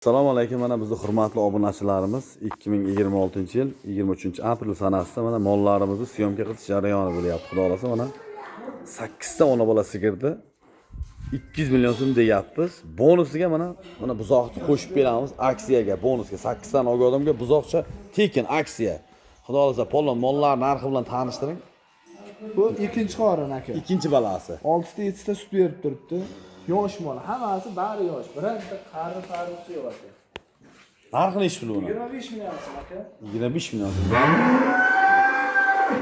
Assalomu alaykum, mana bizni hurmatli obunachilarimiz. 2026-yil 23 aprel sanasida mana mollarimizni съёмка qilish jarayoni bo'lyapti. Xudo xohlasa, mana 8 ta ona bola sigirni 200 million so'm deyapmiz. Bonusiga mana buzoqni qo'shib beramiz aksiyaga, bonusga 8 tani olgan odamga buzoqcha tekin, aksiya. Xudo xohlasa, polvon, mollar narxi bilan tanishtiring. Bu ikkinchi qorin, aka. Ikkinchi balasi. Oltita, yettita sut berib turibdi. Yosh mol, hammasi, bari yosh. Bironta qari parisi yo'q, aka. Narxi nechi pul buni? 25 million so'm, aka. 25 million so'm.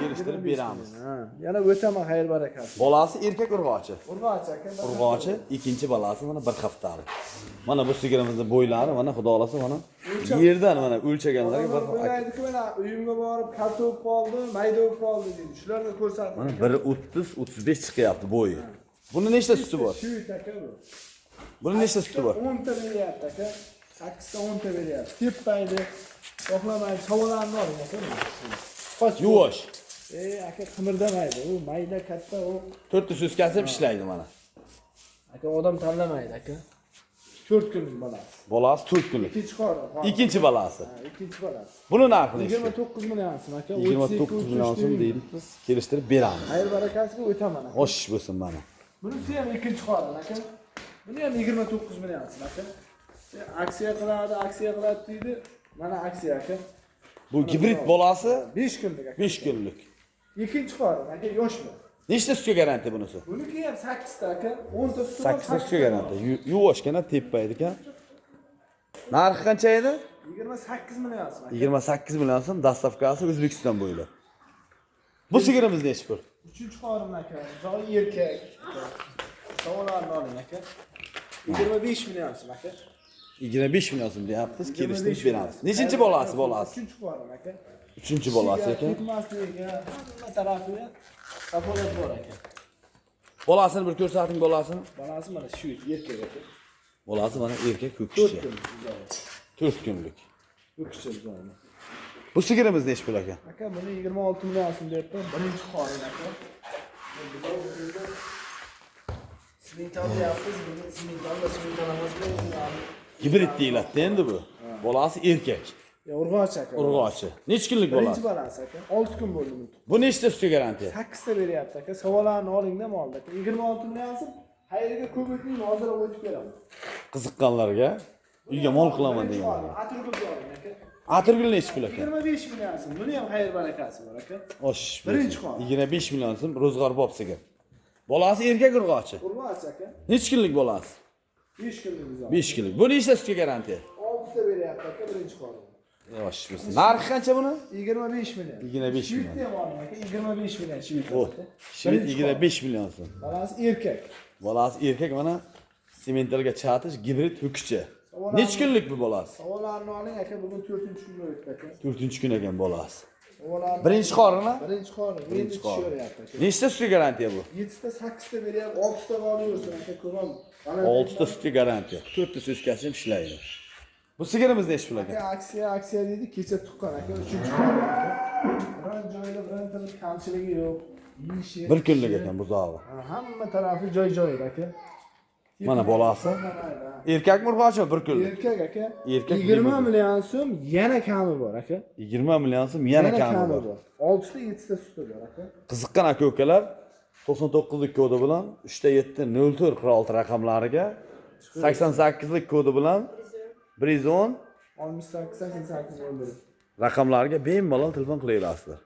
Kelishtirib beramiz. Ha, yana o'taman, xayr barakasi. Bolasi erkak, urg'ochi. Urg'ochi, aka. Urg'ochi, ikkinchi balasi, mana bir haftalik. Mana bu sigirimizni bo'ylari, mana, xudo xohlasa, mana yerdan mana o'lchaganlarga bir Odamlar o'ylaydiki, mana uyimga borib kalta bo'lib qoldi, mayda bo'lib qoldi deydi. Shularga ko'rsatib. Mana 1.30 35 chiqyapti bo'yi. Buni nechta suti bor? Shvit, aka, bu. Buni nechta suti bor? 10 ta beryapti, aka. 8 ta, 10 ta beryapti. Tepmaydi. Xohlamaydi. Savolarni oling, aka. Qoch. Yuvosh. Ey, aka, qimirdamaydi. U mayda, katta u. To'rtta so'zkasi ham ishlaydi mana. Aka, odam tanlamaydi, aka. 4 kunlik bolasi. Bolasi 4 kunlik. Ikkinchi qorin. Ikkinchi balasi. Ha, ikkinchi bolasi. Buni narxi nechi? 29 million so'm, aka. 29 million so'm deymiz, kelishtirib beramiz. Xayr barakasiga o'taman, aka. Osh bo'lsin mana. Bunisi ham ikkinchi qorin, aka. Buni ham 29 million so'm, aka. Aksiya qiladi, aksiya qiladi deydi. Mana aksiya, aka. Bu gibrid bolasi. 5 kunlik, aka. 5 kunlik. Ikkinchi qorin, aka, yoshmi? Nechta sutga garantiya bunisi? Buniki ham 8 ta, aka. 10 ta suti bor. 8 ta sutga garantiya. Yuvoshgina, tepmaydi ekan. Narxi qancha edi? 28 million so'm, aka. 28 million so'm, доставка si O'zbekiston bo'ylab. Bu sigirimiz nechi pul? Uchinchi qorin, aka. Buzog'i erkak. Savollarni oling, aka. 25 million so'm, aka. 25 million so'm deyapmiz, kelishtirib beramiz. Nechinchi bolasi bolasi? Uchinchi qorin, aka. Uchinchi bolasi ekan. Ketmasligiga, hamma tarafiga kafolat bor, aka. Bolasini bir ko'rsating, bolasini. Bolasi mana shu erkak, aka. Bolasi mana erkak, 4 ho'kizcha. kunlik buzog'i. 4 kunlik. Ho'kizcha buzog'i. Bu sigirimiz nechi pul, aka? Aka, buni 26 million so'm deyapman. Birinchi qorin, aka. Buzog' endi simental deyapmiz, buni simental da simental emas bu. Gibrid deyiladi endi bu. Bolasi erkak, Ya, urg'ochi, aka. Urg'ochi. Nechi kunlik Birinchi bolasi? Bolasi, aka. 6 kun bo'ldi buni. Bu nechta sutga garantiya? 8 ta beryapti, aka. Savollarni olingda molda, aka. 26 million so'm. Xayriga ko'p o'tmay, hozir o'tib beraman. Qiziqqanlarga, uyga mol qilaman Birinchi deganlarga. qorin, Atirgulga oling, aka. Atirgul nechi pul, aka? 25 million so'm. Buni ham xayr barakasi bor, aka. Osh. Birinchi qorin. 25 million so'm, ro'zg'orbob sigir. Bolasi erkak, urg'ochi. Urg'ochi, aka. Nechi kunlik bolasi? 5 kunlik buzog'i. 5 kunlik. Bu nechta sutga garantiya? 6 ta beryapti, aka, birinchi qorin. Yosh bo'lsin. Narxi qancha buni? 25 million. 25 million. Shvit ham oling, aka. 25 million shvit. O, Aka. shvit Birinchi 25 million so'm. qorin. Bolasi erkak. Bolasi erkak, mana sementalga chatish, gibrid ho'kizcha. Nechi kunlik bu bolasi? Savollarni oling, aka, bugun 4-kun o'tdi, aka. 4-kun ekan bolasi. Savollarni Birinchi qorini? Birinchi qorin. Birinchi Endi qorin. tushiveryapti, aka. Nechta sutga garantiya bu? 7 ta, 8 ta beryapti, 6 ta qolaversin, aka, ko'p ham. 6 ta sutga garantiya. 4 ta so'zkasi ham ishlaydi. Bu sigirimiz nechi pul, aka? Aka, aksiya, aksiya deydi, kecha tuqqan, aka, 3-qorin, aka. Biron joyda bironta bir kamchiligi yo'q. Yeyishi. Bir kunlik ekan buzog'i. Ha, hamma tarafi joy joyida, aka. Mana bolasi. Erkakmi, urg'ochimi, bir kunlik? Erkak, aka. Erkak. 20 million so'm, yana kami bor, aka. 20 million so'm, yana kami bor. 6 ta, 7 ta suti bor, aka. Qiziqqan aka ukalar 99lik kodi bilan 3 7 04 46 raqamlariga, 88lik kodi bilan 110 68 88 11 raqamlariga bemalol telefon qilaverasizlar.